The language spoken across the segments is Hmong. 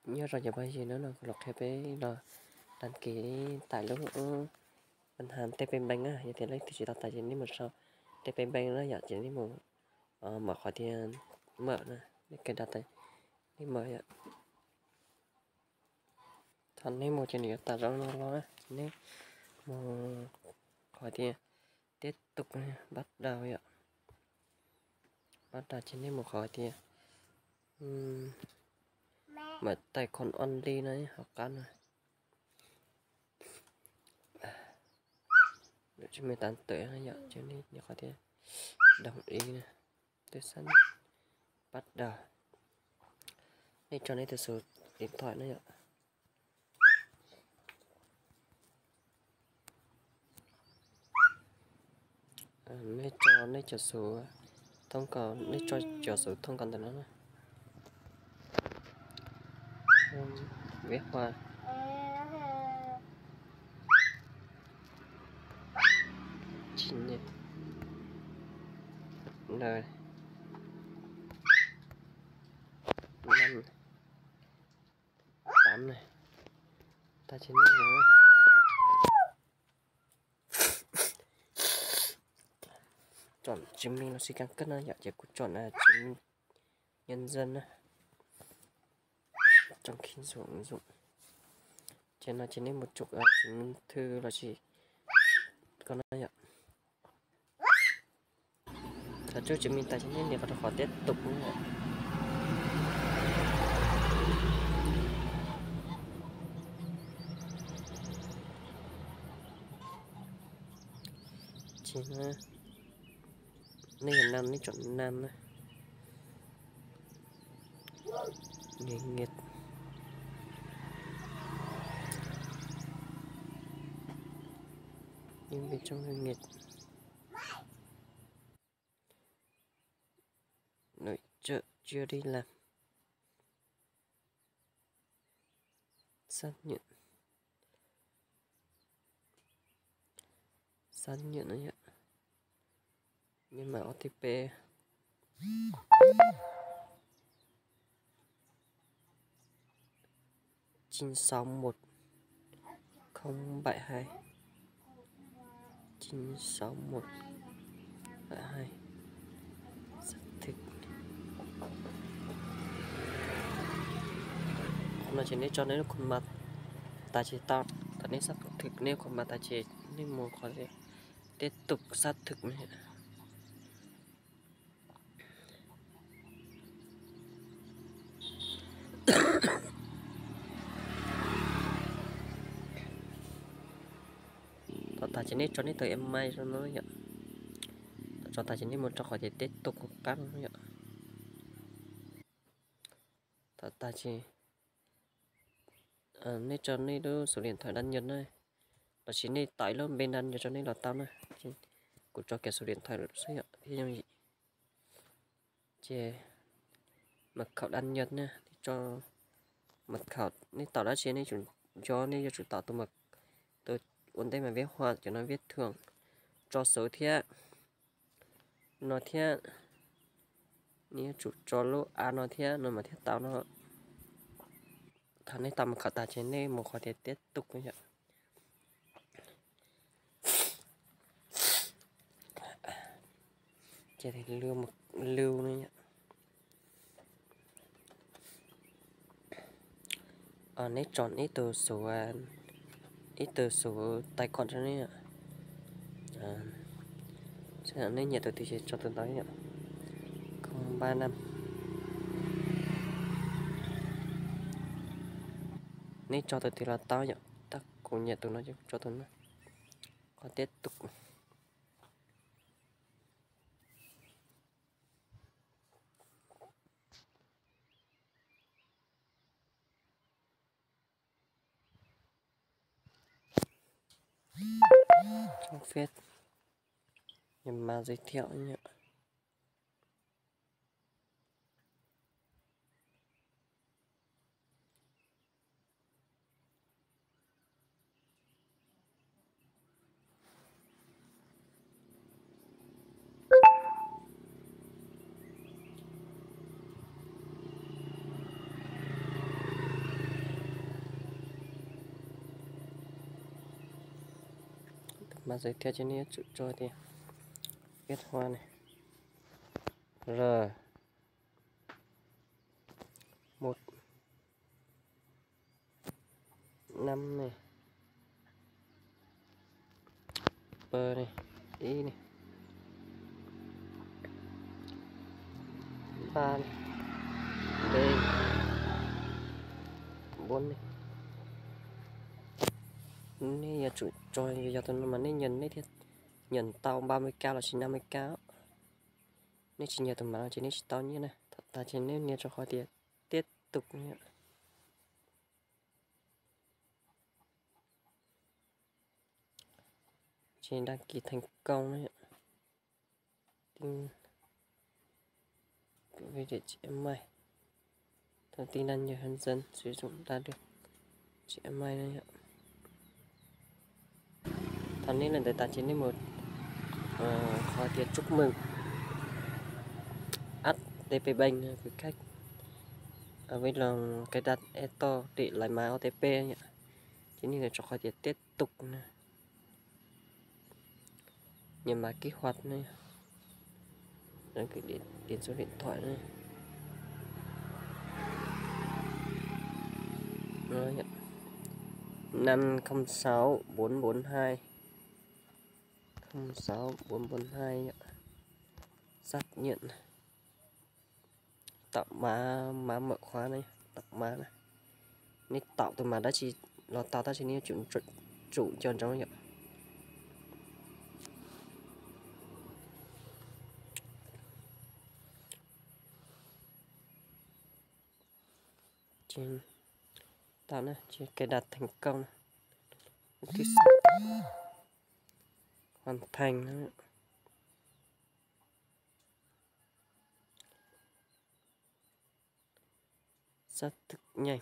Nyob zoo cov phooj ywg, hnub no kuv los qhia peb los đăng ký tải lub app Ngân hàng T P Bank na. Yog tias leej twg tsis tau tải ces nej mus sau T P Bank na yom, ces nej mus, mam qhov tias mở na, nej kais đăng ký, nej mở yom. Thaum nej mus ces nws yuav tải zoo no los na, ces nej mus qhov tias tiếp tục, bắt đầu yom. Bắt đầu ces nej mus qhov tias mở tài khoản online no hauv qab no. Lawm tsis me tas tawm no yom, ces nej nias qhov tias đồng ý na, tôi xác nhận, bắt đầu. Nej tso nej tus số điện thoại na yom. Nej tso nej cov số thông qua, nej tso cov số thông qua ntawm no na. Ves Hua, chín, năm, tám này. Ta ces nej chọn chứng minh lossis căn cước na yom, ces kuv chọn là chứng minh nhân dân na, trong khi dùng ứng dụng. Ces no ces nej mus chụp chứng minh thư lossis ko no yom. Thaum chụp chứng minh tas ces nej nias qhov rau qhov tiếp tục no. Ces nej yog nam nej chọn nam na. Nghề nghiệp. Nhân viên trong doanh nghiệp. Nội trợ chưa đi làm. Xác nhận. Xác nhận no yom. Nias mã O T P. Chín sáu một không bảy hai. Chín sáu một bảy hai. Xác thực. Qhov no ces nej tso nej lub khuôn mặt tas ces tau. Thaum nej xác thực nej khuôn mặt tas ces nej mus qhov tiếp tục xác thực no. Thaum tas ces nej tso nej tus email rau no yom. Thaum tso tas ces nej mus rau qhov tias tiếp tục qab no yom. Thaum tas ces nej tso nej lub số điện thoại đăng nhập na, lossis nej tải lub npe đăng nhập rau nej los tau na. Kuv tso kiag số điện thoại xwb yom, thiaj yooj yim. Ces mật khẩu đăng nhập na, nej tso mật khẩu, nej tau dab tsi nej tsum, yog nej yuav tsum tau tus, tus ua ntej mas viết hoa, cov no viết thường, tso số thiab no thiab, nej yuav tsum tso lub a no thiab no mas thiaj tau no. Thaum nej tau mật khẩu tas ces nej mus qhov tias tiếp tục yom. Ces lưu no yom. Neb tso ib tug xuv, ib tug xuv tài khoản rau neb. Neb nyiam tus twg ces tso tus ntawd yom. Không ba năm. Neb tso tus twg los tau yom, tab kuv nyiam tus no ces kuv tso tus no. Qhov tiếp tục. Cho phép nhập mã giới thiệu nhé. Mas giới thiệu ces nej yuav tsum tso tias Việt Hoa này, R một năm này, P này, I này, ba này, B bốn này. Nej yuav tsum tso, yog tus no mas nej nyiam, nej thiaj nyiam tau ba mươi k lossis năm mươi k. Nej tsis nyiam tus mas no ces nej tsis tau nyiaj na. Thaum tas ces nej nias rau qhov tias tiếp tục no. Ces đăng ký thành công na. Tin, địa chỉ email, thông tin đăng nhập hướng dẫn sử dụng đã được, địa chỉ email na. Thaum nej nias ntawd tas ces nej mus qhov tias chúc mừng, áp T P Bank, quý khách vui lòng cài đặt Eto để lấy mã O T P. Ces nej nias rau qhov tias tiếp tục na. Nhập mã kích hoạt na. Đăng ký điền số điện thoại na. Năm không sáu bốn bốn hai, không sáu bốn bốn hai. Xác nhận. Tạo mã, mã mở khóa na, tạo mã na. Nej tạo tus mas dab tsi los tau tab sis nej yuav tsum, tsum nco ntsoov yom. Ces tau na, ces cài đặt thành công. Hoàn thành. Xác thực nhanh.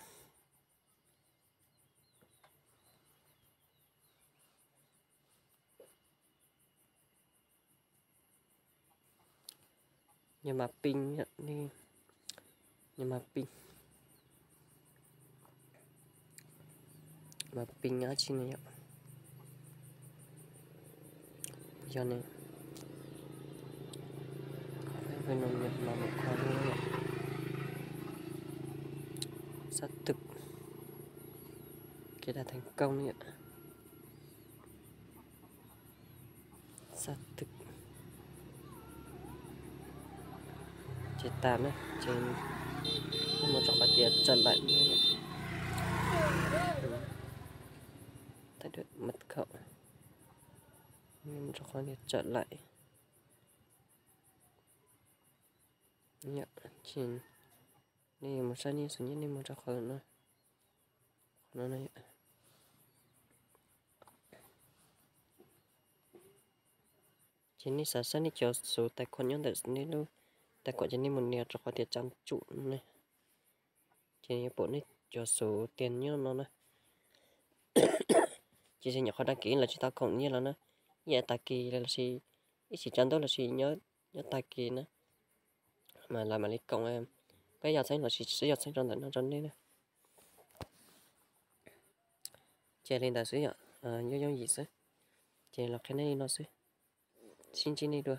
Nhập mã pin, nhập mã pin. Mã pin dab tsi no yom. Yog ne, Xác thực. Cài đặt thành công yom. Xác thực. Ces tas na, ces nej mus rau qhov tias trở lại. Thay đổi mật khẩu. Mus rau qhov tias trở lại. Ces nej mus saib nej xub nyiaj, nej mus rau qhov no, qhov no. Ces nej xav saib nej cov số tài khoản nyob ntawm nej lub tài khoản ces nej mus nias rau qhov tias trang chủ ne. Ces yuav pom nej cov số tiền nyob no na. Ces nyuam qhuav đăng ký los tsis tau khoom nyiaj los na, ib yam tag kis lossis ib chim tsaus ntuj lossis nyob tag kis na, mas lawv mam li khoom peb yog txheeb lossis tsis yog txheeb rau ntawm no rau nej na. Ces li ntawd xwb yom, yooj yooj yim xwb. Ces los qhia nej li no xwb. Sib ntsib nej dua.